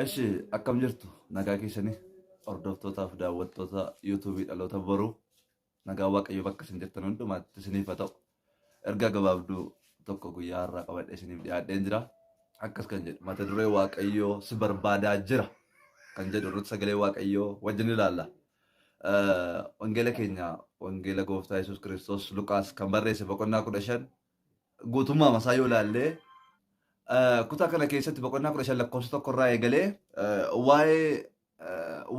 Ishi akkam jirtu nagaa keessanii hordoftootaaf daawwattoota yuutuubii dhaloota boruu nagaa waaqayyo bakka isin jirtan hundumaatti isiniif haa ta'u. Ergaa gabaabduu tokko guyyaa har'aa qabadhee isiniif dhiyaadheen jira. Akkas kan jedhu mata duree waaqayyoo si barbaadaa jira kan jedhu irratti sagalee waaqayyoo wajjin ilaalla. Wangeela keenya wangeela gooftaa Yesuus Kiristoos Luqaas kan barreesse boqonnaa 15 guutummaa masaa yoo ilaalle kutaa kana keessatti boqonnaa 15 lakkoofsa tokko irraa eegalee waa'ee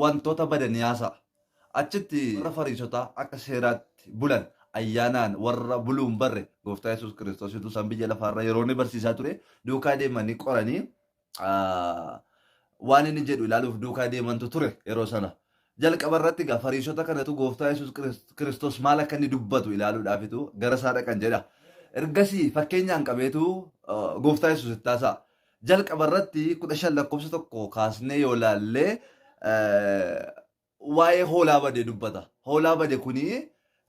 wantoota badanii haasa'a. Achitti warra Fariisotaa akka seeraatti bulan ayyaanaan warra buluun barre gooftaa Yesuus Kiristoos utuu isaan biyya lafaarra yeroo inni barsiisaa ture duukaa deemanii qoranii waan inni jedhu ilaaluuf duukaa deemantu ture yeroo sana. Jalqaba irratti egaa Fariisota kanatu gooftaa Yesuus Kiristoos maal akka inni dubbatu ilaaluudhaafitu gara isaa dhaqan jedha. Ergasii fakkeenyaan qabeetu gooftaa Yesuus itti haasa'a. Jalqaba irratti 15 lakkoofsa tokko kaasnee yoo ilaalle waa'ee hoolaa bade dubbata. Hoolaa bade kuni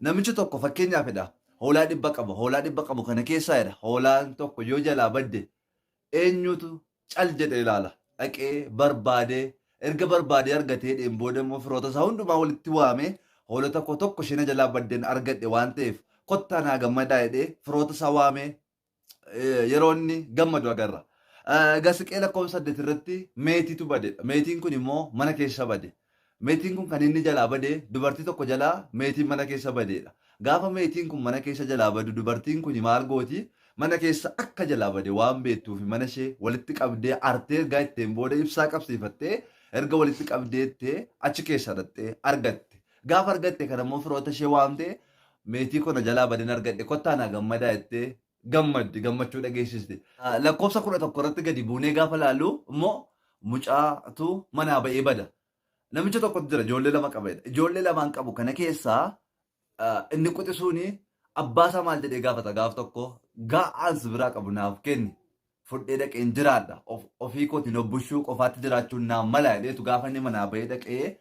namichi tokko fakkeenyaafidha. Hoolaa 100 qaba. Hoolaa 100 qabu kana keessaa jedha. Hoolaan tokko yoo jalaa badde eenyutu cal jedhe ilaala. Dhaqee barbaadee erga barbaadee argatee dheen booda immoo firoota isaa hundumaa walitti waamee hoolota koo tokko ishee na jalaa baddeen argadhe waan ta'eef kottaa naa gammadaa jedhee firoota isaa waamee yeroo inni gammadu agarra. Gasiqee lakkoofsa 8 irratti meetiitu badedha. Meetiin kun immoo mana keessa bade. Meetiin kun kan inni jalaa bade dubartii tokko jalaa meetiin mana keessa badeedha. Gaafa meetiin kun mana keessa jalaa badu dubartiin kun maal gooti? Mana keessa akka jalaa bade waan beektuuf mana ishee walitti qabdee artee ergaa ittiin booda ibsaa qabsiifattee erga walitti qabdeettee achi keessa dhattee argatte. Gaafa argatte kana immoo firoota ishee waamtee meetii koo na jalaa baden argadhe kottaa naa gammadaa jettee gammaddi gammachuu dhageessiste. Lakkoofsa 11 irratti gadi buunee gaafa laallu immoo mucaatu manaa ba'ee bada. Namicha tokkotu jira ijoollee lama qaba jedha. Ijoollee lamaan qabu kana keessaa inni quxisuuni abbaa isaa maal jedhee gaafata gaaf tokko ga'aan si biraa qabu naaf kenni fudhee dhaqeen jiraadha. Ofii kootiin of bushuu qofaatti jiraachuun naan mala jedheetu gaafa inni manaa bahee dhaqee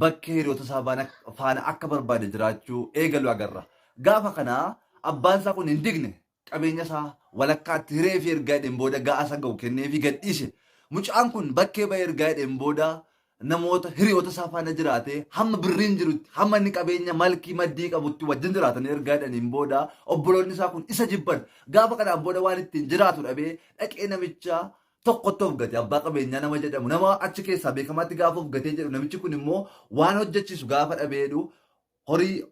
bakkee hiriyoota isaa faana akka barbaade jiraachuu eegalu agarra. Gaafa kana abbaan isaa kun hin digne qabeenya isaa walakkaatti hiree fi ergaa jedheen booda ga'a isa ga'u kennee fi gadhiise. Mucaan kun bakkee bahee ergaa jedheen booda namoota hiriyoota isaa faana jiraatee hamma birriin jirutti hamma inni qabeenya malkii maddii qabutti wajjin jiraatanii ergaa jedhaniin booda obboloonni isaa kun isa jibban. Gaafa kanaan booda waan ittiin jiraatu dhabee dhaqee namicha tokkotti of gate abbaa qabeenyaa nama jedhamu nama achi keessaa beekamaatti gaafa of gatee jedhu namichi kun immoo waan hojjechiisu gaafa dhabee jedhu horii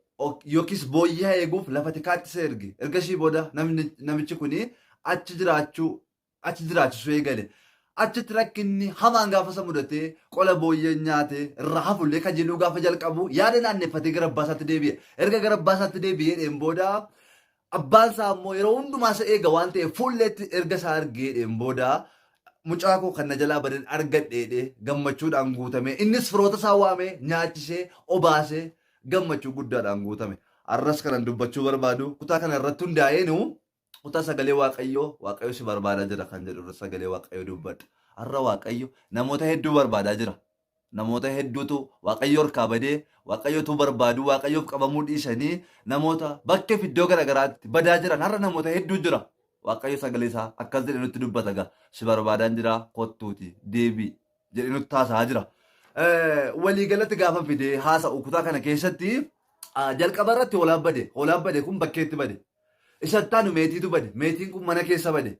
yookiis booyyee eeguuf lafa tikaatti isa erge. Ergasii booda namichi kun achi jiraachuu achi jiraachisuu eegale. Achitti rakkinni hamaan gaafa isa mudatee qola booyyeen nyaate irraa hafullee kajeeluu gaafa jalqabu yaada naanneffatee gara abbaa isaatti deebi'e. Erga gara abbaa isaatti deebi'ee dheen booda abbaan isaa immoo yeroo hundumaa isa eega waan ta'eef fuulleetti erga isaa argee dheen booda mucaa koo kan na jalaa baden argadhe jedhee gammachuudhaan guutame. Innis firoota isaa waamee nyaachisee obaasee gammachuu guddaadhaan guutame. Arras kanan dubbachuu barbaadu kutaa kana irratti hundaa'eenu kutaa sagalee Waaqayyoo Waaqayyo si barbaadaa jira kan jedhu irra sagalee Waaqayyoo dubbadha. Har'a Waaqayyo namoota hedduu barbaadaa jira. Namoota hedduutu Waaqayyo harkaa badee Waaqayyotu barbaadu Waaqayyoof qabamuu dhiisanii namoota bakkee fi iddoo garaagaraatti badaa jiran har'a namoota hedduu jira. Waaqayyo sagalee isaa akkas jedhee nutti dubbata gaa si barbaadaan jira kottuuti deebii jedhee nutti haasa'aa jira. Waliigalatti gaafa fidee haasa'u kutaa kana keessatti jalqaba irratti hoolaan bade hoolaan bade kun bakkeetti bade. Isa itti aanu meetiitu bade. Meetiin kun mana keessa bade.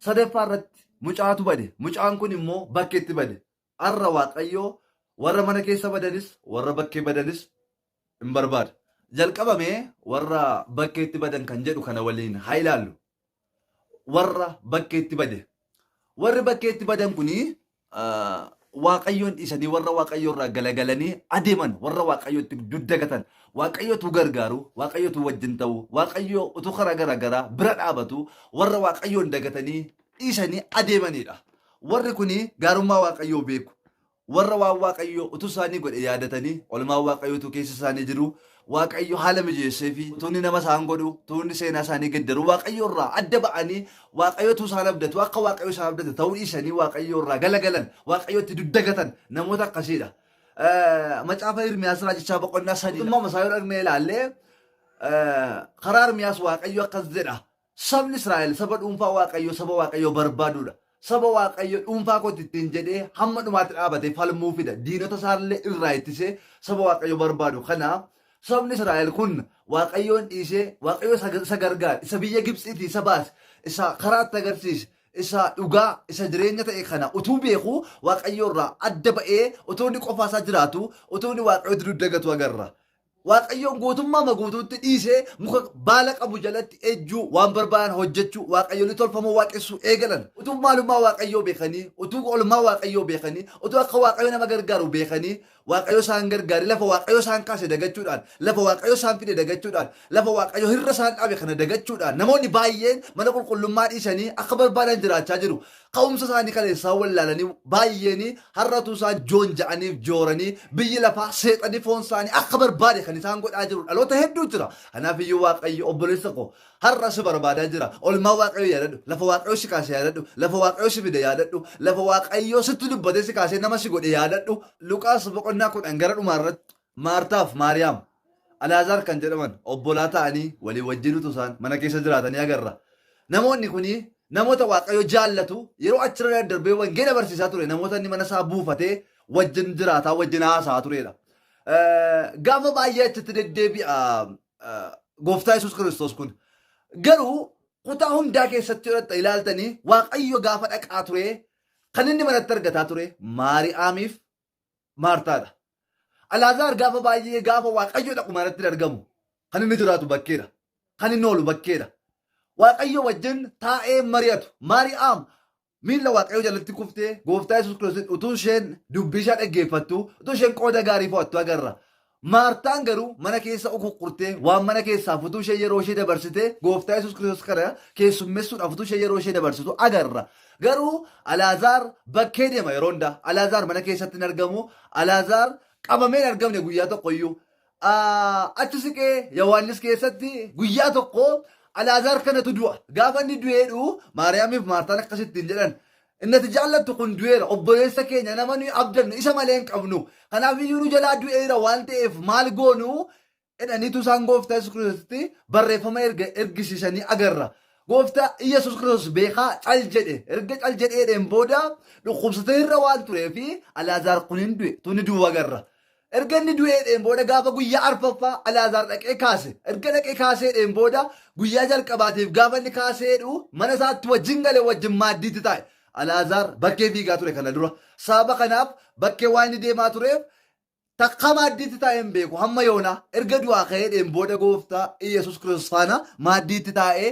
Sadaffaa irratti mucaatu bade. Mucaan kun immoo bakkeetti bade. Har'a Waaqayyoo warra mana keessa badanis warra bakkee badanis hin barbaada. Jalqabamee warra bakkeetti badan kan jedhu kana waliin haa ilaallu. Warra bakkeetti bade. Warri bakkeetti badan kuni Waaqayyoon dhiisanii warra Waaqayyo irraa galagalanii adeeman warra Waaqayyotti duddagatan Waaqayyo utuu gargaaru Waaqayyo utuu wajjin ta'u Waaqayyo utuu karaa garaa garaa bira dhaabatu warra Waaqayyoon dagatanii dhiisanii adeemanidha. Warri kuni gaarummaa Waaqayyoo beeku. Warra waan Waaqayyo utuu isaanii godhe yaadatanii olmaan Waaqayyo utuu keessa isaanii jiru Waaqayyo haala mijeessee fi utuu inni nama isaan godhu, utuu inni seenaa isaanii geddaru Waaqayyo irraa adda ba'anii Waaqayyo utuu isaan abdatu akka Waaqayyo isaan abdate ta'uu dhiisanii Waaqayyo irraa galagalan, Waaqayyotti duddagatan namoota akkasiidha. Macaafa Ermiyaas raajichaa boqonnaa 3 Dhimma isaa yoo dhaqnee ilaalle karaa Ermiyaas Waaqayyo akkas jedha. Sabni Israa'el saba dhuunfaa Waaqayyoo, saba Waaqayyoo barbaaduudha. Saba Waaqayyo dhuunfaa kooti ittiin jedhee hamma dhumaatti dhaabatee falmuufidha. Diinota isaallee irraa ittisee saba Waaqayyo barbaadu. Kana sabni Israa'el kun Waaqayyoon dhiisee Waaqayyo isa gargaare, isa biyya Gibxiitii isa baase, isa karaatti agarsiise, isa dhugaa, isa jireenya ta'e kana utuu beekuu Waaqayyo irraa adda ba'ee utuu inni qofaa isaa jiraatu, utuu inni Waaqayyotti duddagatu agarra. Waaqayyoon guutummaama guutuutti dhiisee muka baala qabu jalatti ejjuu, waan barbaadan hojjechuu, waaqayyolii tolfamoo waaqessuu eegalan. Utuu maalummaa Waaqayyoo beekanii, utuu olmaa Waaqayyoo beekanii, utuu akka Waaqayyo nama gargaaru beekanii, Waaqayyo isaan gargaare lafa Waaqayyo isaan kaase dagachuudhaan, lafa Waaqayyo isaan fide dagachuudhaan, lafa Waaqayyo hirra isaan dhaabe kana dagachuudhaan namoonni baay'een mana qulqullummaa dhiisanii akka barbaadan jiraachaa jiru. Ka'umsa isaanii kaleessaa wallaalanii baay'een har'a utuu isaan joonja'aniif jooranii biyyi lafaa seexanni foon isaanii akka barbaade kan isaan godhaa jiru dhaloota hedduu jira. Kanaaf iyyuu Waaqayyo obboleessa koo har'a si barbaadaa jira. Olmaa Waaqayyo yaadadhu. Lafa Waaqayyo si kaase yaadadhu. Lafa Waaqayyo si fide yaadadhu. Lafa Waaqayyo sitti dubbatee si kaasee nama si godhe yaadadhu. Luqaas boqonnaa 10 gara dhumaa irratti Maartaaf Maariyaam Alaazaar kan jedhaman obbolaa ta'anii walii wajjin utuu isaan mana keessa jiraatanii agarra. Namoonni kun namoota Waaqayyo jaallatu yeroo achirra daddarbee wangeela barsiisaa ture namoota inni mana isaa buufatee wajjin jiraataa wajjin haasa'aa turedha. Gaafa baay'ee achitti deddeebi'a gooftaa Yesuus Kiristoos kun. Garuu kutaa hundaa keessatti yoo ilaaltanii Waaqayyo gaafa dhaqaa ture kan inni manatti argataa ture Maariyaamiif Maartaadha. Alaazaar gaafa baay'ee gaafa Waaqayyo dhaqu manatti hin argamu. Kan inni jiraatu bakkeedha. Kan inni oolu bakkeedha. Waaqayyo wajjin taa'ee mari'atu. Maari'aam miilla Waaqayyo jalatti kuftee gooftaa Yesuus Kiristoos utuu isheen dubbii isaa dhaggeeffattu utuu isheen qooda gaarii fo'attu agarra. Maartaan garuu mana keessa ukukkurtee waan mana keessaaf utuu ishee yeroo ishee dabarsite gooftaa Yesuus Kiristoos kana keessummessuudhaaf utuu ishee yeroo ishee dabarsitu agarra. Garuu Alaazaar bakkee deema yeroo hundaa. Alaazaar mana keessatti hin argamu. Alaazaar qabamee hin argamne guyyaa tokko iyyuu. Achi siqee Yohaannis keessatti guyyaa tokko Alaazaar kanatu du'a. Gaafa inni du'eedhu Maariyaamiif Maartaan akkasittiin jedhan. Inni ati jaallattu kun du'eera. Obboleessa keenya nama nuyi abdannu isa malee hin qabnu. Kanaaf iyyuu nu jalaa du'eera waan ta'eef maal goonu jedhaniitu isaan gooftaa Yesuus Kiristoositti barreeffama erga ergisiisanii agarra. Gooftaa Yesuus Kiristoos beekaa cal jedhe. Erga cal jedheedheen booda dhukkubsatee irra waan tureef Alaazaar kun hin du'e. Tuni du'u agarra. Erga inni du'eedheen booda gaafa guyyaa arfaffaa Alaazaar dhaqee kaase. Erga dhaqee kaaseedheen booda guyyaa jalqabaatiif gaafa inni kaaseedhu mana isaatti wajjin galee wajjin maaddiitti taa'e. Alaazaar bakkee fiigaa ture kana dura. Sababa kanaaf bakkee waan inni deemaa tureef takka maaddiitti taa'ee hin beeku hamma yoonaa. Erga du'aa ka'eedheen booda gooftaa Iyyasuus Kiristoos faana maaddiitti taa'ee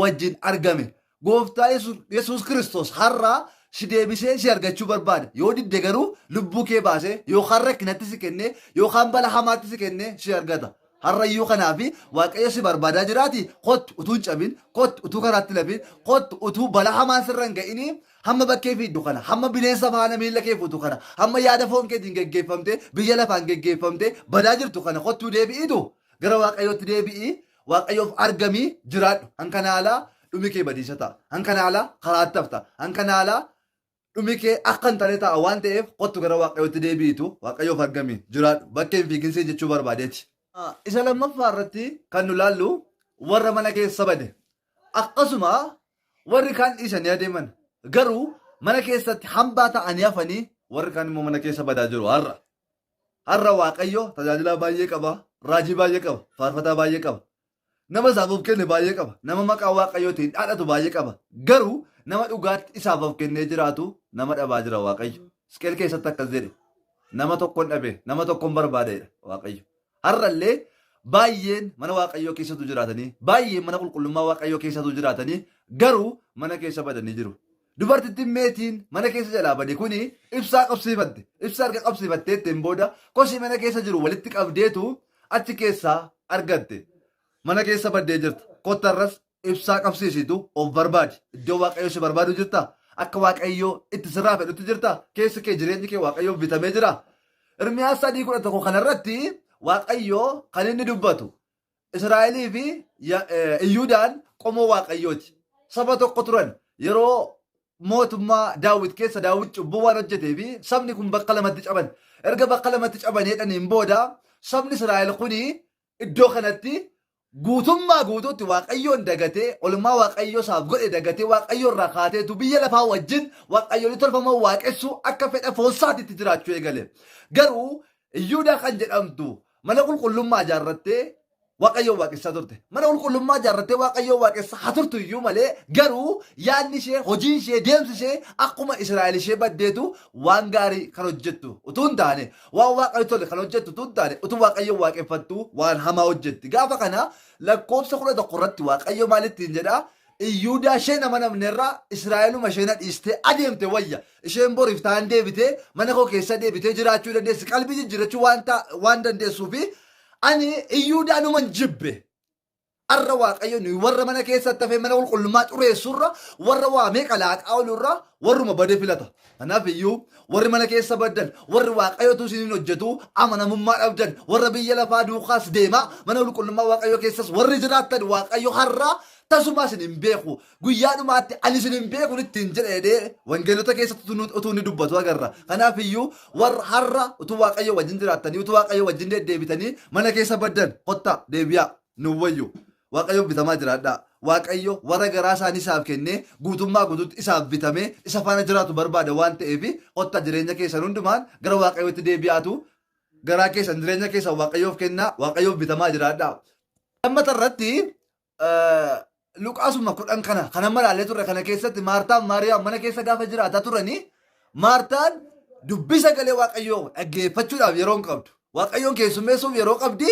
wajjin argame. Gooftaa Yesuus Kiristoos har'a si deebisee si argachuu barbaada. Yoo didde garuu lubbuu kee baasee yookaan rakkinatti si kennee yookaan bala hamaatti si kennee si argata. Har'a iyyuu kanaaf Waaqayyo si barbaadaa jiraati kottu utuu hin cabin, kottu utuu karaatti hin hafin, kottu utuu bala hamaan sirra hin ga'ini hamma bakkee fiiddu kana, hamma bineensa faana miilla kee fuutu kana, hamma yaada foon keetiin geggeeffamtee biyya lafaan geggeeffamtee badaa jirtu kana kottuu deebi'iitu gara Waaqayyootti deebi'i Waaqayyoof argamii jiraadhu. Hankan alaa dhumi kee badiisa ta'a. Hankan alaa karaatti hafta. Hankan alaa dhumi kee akka hin taane ta'a waan ta'eef kottu gara Waaqayyootti deebi'iitu Waaqayyoof argamii jiraadhu. Bakkee hin fiigin jechuu barbaadeeti. Isa lammaffaa irratti kan nu laallu warra mana keessa bade. Akkasuma warri kaan dhiisanii adeeman garuu mana keessatti hambaa ta'anii hafanii warri kaan immoo mana keessa badaa jiru har'a. Har'a Waaqayyo tajaajilaa baay'ee qaba, raajii baay'ee qaba, faarfataa baay'ee qaba. Nama isaaf of kenne baay'ee qaba. Nama maqaa Waaqayyootiin dhaadhatu baay'ee qaba. Garuu nama dhugaatti isaaf of kennee jiraatu nama dhabaa jira Waaqayyo. Isqeel keessatti akkas jedhe. Nama tokkon dhabe, nama tokkon barbaadeedha Waaqayyo. Har'allee baay'een mana Waaqayyoo keessatu jiraatanii, baay'een mana qulqullummaa Waaqayyoo keessatu jiraatanii garuu mana keessa badanii jiru. Dubartittiin meetiin mana keessa jalaa bade kuni ibsaa qabsiifatte. Ibsaa erga qabsiifatteetteen booda kosii mana keessa jiru walitti qabdeetu achi keessaa argatte. Mana keessa baddee jirta. Kottarras ibsaa qabsiisitu of barbaadi. Iddoo Waaqayyo si barbaadu jirta. Akka Waaqayyo itti sirraa fedhutti jirta. Keessi kee jireenyi kee Waaqayyoof bitamee jira. Ermiyaas 3:11 kanarratti Waaqayyoo kan inni dubbatu Israa'elii fi Iyyuudaan qomoo Waaqayyooti. Saba tokko turan. Yeroo mootummaa Daawit keessa Daawit cubbuu waan hojjetee fi sabni kun bakka lamatti caban. Erga bakka lamatti cabanii jedhaniin booda sabni Israa'el kuni iddoo kanatti guutummaa guutuutti Waaqayyoon dagatee, olmaa Waaqayyoo isaaf godhe dagatee, Waaqayyoo irraa kaateetu biyya lafaa wajjin Waaqayyoon tolfamoo waaqessuu akka fedha foonsaatitti jiraachuu eegale. Garuu Iyyuudaa kan jedhamtu mana qulqullummaa ijaarrattee Waaqayyoon waaqessaa turte. Mana qulqullummaa ijaarrattee Waaqayyoon waaqessaa haa turtu iyyuu malee garuu yaadni ishee, hojiin ishee, deemsi ishee akkuma Israa'el ishee baddeetu waan gaarii kan hojjettu utuu hin taane, waan Waaqayyo tole kan hojjettu utuu hin taane, utuu Waaqayyoon waaqeffattu waan hamaa hojjetti. Gaafa kana lakkoofsa 11 irratti Waaqayyo maal ittiin jedhaa? Iyyuudaa isheen amanamne irraa Israa'eluma isheen dhiistee adeemte wayya. Isheen boriif ta'an deebitee mana koo keessa deebitee jiraachuu dandeessi. Qalbii jijjiirrachuu waan dandeessuu fi ani Iyyuudaa numan jibbe. Arra Waaqayyo nuyi warra mana keessatti hafee mana qulqullummaa xureessurra, warra waa meeqa laaqaa oolurra warruma bade filata. Kanaaf iyyuu warri mana keessa baddan, warri Waaqayyotu isiniin hojjetu amanamummaa dhabdan, warra biyya lafaa duukaas deemaa mana qulqullummaa Waaqayyo keessas warri jiraattan, Waaqayyo har'a tasumaa isin hin beeku. Guyyaa dhumaatti ani isin hin beeku ittiin jedhe jedhee wangeelota keessatti utuu inni dubbatu agarra. Kanaaf iyyuu warra har'a utuu Waaqayyo wajjin jiraattanii, utuu Waaqayyo wajjin deddeebitanii mana keessa baddan, kottaa deebi'aa, nu wayyu. Waaqayyo bitamaa jiraadhaa. Waaqayyo warra garaa isaanii isaaf kennee guutummaa guutuutti isaaf bitamee isa faana jiraatu barbaada waan ta'eef, kottaa jireenya keessan hundumaan gara Waaqayyootti deebi'aatu, garaa keessan, jireenya keessan Waaqayyoof kennaa, Waaqayyoof bitamaa jiraadhaa. Lammata irratti Luqaasuma 10 kana kan amma ilaallee turre kana keessatti Maartaan Maariyaam mana keessa gaafa jiraataa turanii, Maartaan dubbii sagalee Waaqayyoo dhaggeeffachuudhaaf yeroo hin qabdu. Waaqayyoon keessummeessuuf yeroo qabdi,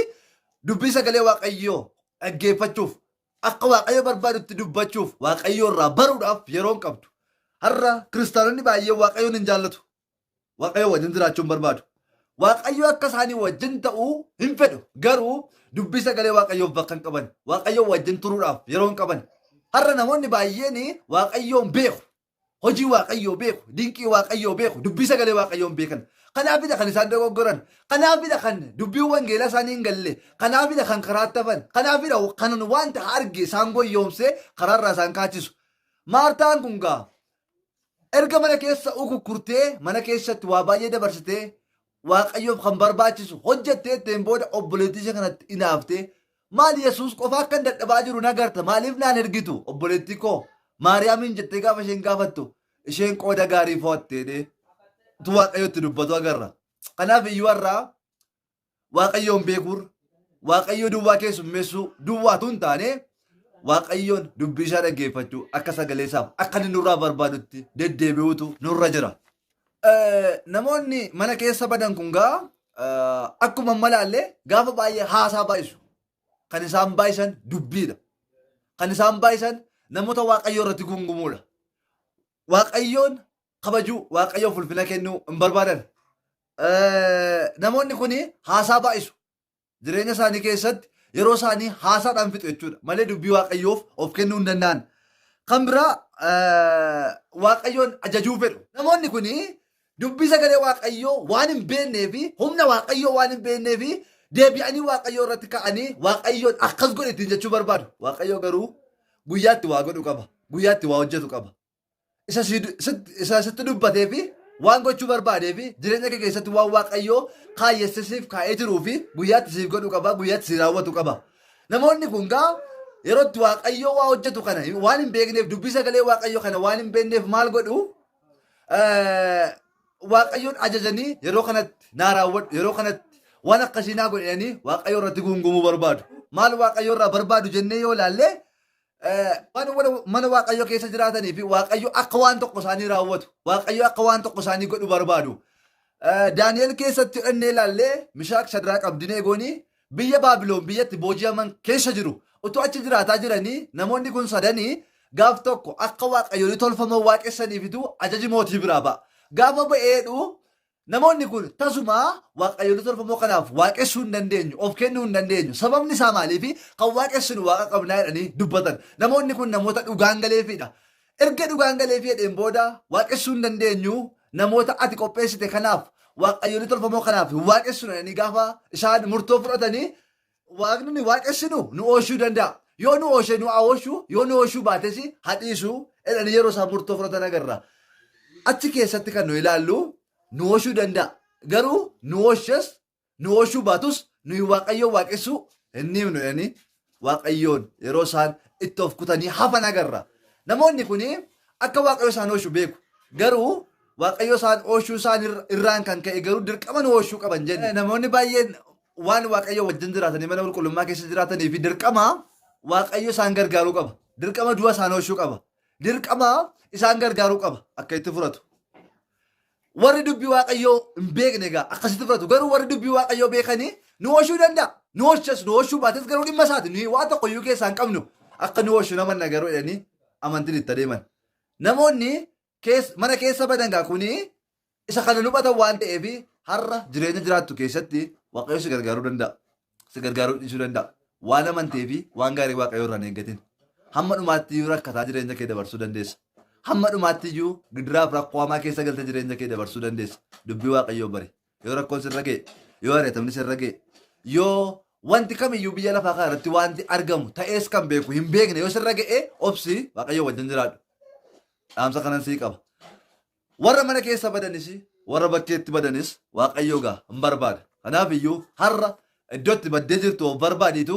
dubbii sagalee Waaqayyoo dhaggeeffachuuf, akka Waaqayyo barbaadutti dubbachuuf, Waaqayyoo irraa baruudhaaf yeroo hin qabdu. Har'a kiristaanonni baay'een Waaqayyoon hin jaallatu. Waaqayyo wajjin jiraachuu hin barbaadu. Waaqayyo akka isaanii wajjin ta'uu hin fedhu. Garuu dubbii sagalee Waaqayyoof bakka hin qaban. Waaqayyo wajjin turuudhaaf yeroo hin qaban. Har'a namoonni baay'een Waaqayyoon beeku. Hojii Waaqayyoo beeku. Dinqii Waaqayyoo beeku. Dubbii sagalee Waaqayyoo hin beekan. Kanaafidha kan isaan dogoggoran. Kanaafidha kan dubbiin wangeelaa isaanii hin galle. Kanaafidha kan karaatti hafan. Kanaafidha kan wanta arge isaan goyyoomsee karaarraa isaan kaachisu. Maartaan kun gaa erga mana keessa ukukkurtee, mana keessatti waa baay'ee dabarsitee, Waaqayyoof kan barbaachisu hojjettee ittiin booda obboleettii ishee kanatti inaaftee, maal Yesuus qofa akka hin dadhabaa jiru nagarta, maaliif naan ergitu obboleettii koo Maariyaamiin jettee gaafa isheen gaafattu, isheen qooda gaarii fo'attee utuu Waaqayyotti dubbatu agarra. Kanaaf iyyuu har'aa Waaqayyoon beekuur, Waaqayyoo duwwaa keessummeessuu duwwaatu hin taane, Waaqayyoon dubbii isaa dhaggeeffachuu, akka sagalee isaaf akka inni nurraa barbaadutti deddeebi'uutu nurra jira. Namoonni mana keessa badan kun gaa akkuma amma ilaalle gaafa baay'ee haasaa baay'isu. Kan isaan baay'isan dubbiidha. Kan isaan baay'isan namoota Waaqayyoo irratti gungumuudha. Waaqayyoon kabajuu, Waaqayyoof ulfina kennuu hin barbaadan. Namoonni kun haasaa baay'isu. Jireenya isaanii keessatti yeroo isaanii haasaadhaan fixu jechuudha. Malee dubbii Waaqayyoof of kennuu hin danda'an. Kan biraa Waaqayyoon ajajuu fedhu. Namoonni kun dubbii sagalee Waaqayyoo waan hin beeknee fi humna Waaqayyoo waan hin beeknee fi deebi'anii Waaqayyoo irratti ka'anii Waaqayyoon akkas godhe ittiin jechuu barbaadu. Waaqayyoo garuu guyyaatti waa godhu qaba. Guyyaatti waa hojjetu qaba. Isa sitti dubbatee fi waan gochuu barbaadee fi jireenya kee keessatti waan Waaqayyoo kaayyesse siif kaa'ee jiruu fi guyyaatti siif godhu qaba, guyyaatti siif raawwatu qaba. Namoonni kun gaa yeroo itti Waaqayyoo waa hojjetu kana waan hin beekneef, dubbii sagalee Waaqayyoo kana waan hin beekneef maal godhu? Waaqayyoon ajajanii, yeroo kanatti naa raawwadhu, yeroo kanatti waan akkasii naa godhanii Waaqayyoo irratti guungumuu barbaadu. Maal Waaqayyoo irraa barbaadu jennee yoo ilaalle, waan mana Waaqayyo keessa jiraatanii fi Waaqayyo akka waan tokko isaanii raawwatu, Waaqayyo akka waan tokko isaanii godhu barbaadu. Daani'el keessatti hidhannee ilaallee, Mishaaq, Shadraaq, Abdineegoonii biyya Baabiloon biyyatti booji'aman keessa jiru. Utuu achi jiraataa jiranii namoonni kun sadanii gaaf tokko akka Waaqayyoon tolfaman waaqessaniifitu ajaji mootii biraa ba'a. Gaafa ba'eedhu namoonni kun tasumaa waaqayyoolii tolfamoo kanaaf waaqessuu hin dandeenyu, of kennuu hin dandeenyu. Sababni isaa maaliifi? Kan waaqessinu Waaqa qabnaa jedhanii dubbatan. Namoonni kun namoota dhugaan galeefiidha. Erga dhugaan galeefii jedheen booda, waaqessuu hin dandeenyu, namoota ati qopheessite kanaaf Waaqayyoolii tolfamoo kanaaf hin waaqessinu jedhanii gaafa isaan murtoo fudhatanii waaqni nu waaqessinu nu ooshuu danda'a. Yoo nu ooshe nu haa ooshu, yoo nu ooshuu baates haa dhiisu jedhanii yeroo isaan murtoo fudhatan agarra. Achi keessatti kan nu ilaallu nu ooshuu danda'a. Garuu nu ooshes nu ooshuu baatus nuyi Waaqayyoon waaqessuu hin dhiifnu jedhanii Waaqayyoon yeroo isaan itti of kutanii hafan agarra. Namoonni kun akka Waaqayyo isaan ooshu beeku. Garuu Waaqayyo isaan ooshuu isaan irraan kan ka'e garuu dirqama nu ooshuu qaban jenne. Namoonni baay'een waan Waaqayyo wajjin jiraatanii mana qulqullummaa keessa jiraatanii fi dirqama Waaqayyo isaan gargaaruu qaba. Dirqama du'a isaan ooshuu qaba. Dirqama isaan gargaaruu qaba akka itti furatu. Warri dubbii Waaqayyoo hin beekne egaa akkasitti fudhatu. Garuu warri dubbii Waaqayyoo beekanii nu oolchuu danda'a. Nu oolchas nu oolchuu baates garuu dhimma isaati. Nuyi waan tokko iyyuu keessaa hin qabnu. Akka nu oolchu namanna garuu jedhanii amantiin itti adeeman. Namoonni mana keessa badan gaa kuni isa kana nu hubatan waan ta'eef har'a jireenya jiraattu keessatti Waaqayyo si gargaaruu danda'a. Si gargaaruu dhiisuu danda'a. Waan amantee fi waan gaarii Waaqayyo irraa hin eeggatin. Hamma dhumaatti iyyuu rakkataa jireenya kee dabarsuu dandeessa. Hamma dhumaatti iyyuu gidiraaf rakkoo hamaa keessa galtee jireenya kee dabarsuu dandeessa. Dubbii Waaqayyoo bari. Yoo rakkoon sirra ga'e, yoo ari'atamni sirra ga'e, yoo wanti kamiyyuu biyya lafaa kana irratti wanti argamu ta'ees kan beeku hin beekne yoo sirra ga'e obsi Waaqayyo wajjin jiraadhu. Dhaamsa kanan sii qaba. Warra mana keessa badanis warra bakkeetti badanis Waaqayyo gaa hin barbaada. Kanaaf iyyuu har'a iddoo itti baddee jirtu of barbaadiitu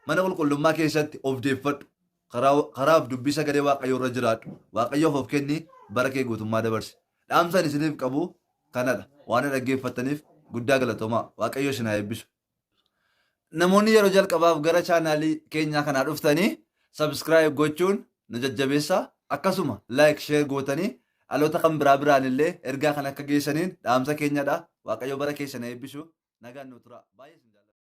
mana qulqullummaa keessatti of deeffadhu. Karaaf dubbii sagalee Waaqayyoo irra jiraadhu. Waaqayyoof of kenni bara kee guutummaa dabarsi. Dhaamsa ani isiniif qabu kanadha. Waan na dhaggeeffattaniif guddaa galatoomaa. Waaqayyo isin haa eebbisu. Namoonni yeroo jalqabaaf gara chaanaalii keenyaa kanaa dhuftanii subscribe gochuun nu jajjabeessa. Akkasuma like share gootanii dhaloota kan biraa biraan illee ergaa kan akka geessaniin dhaamsa keenyadha. Waaqayyo bara keessan haa eebbisu. Nagaan nu tura. Baay'ee isin jaalladha.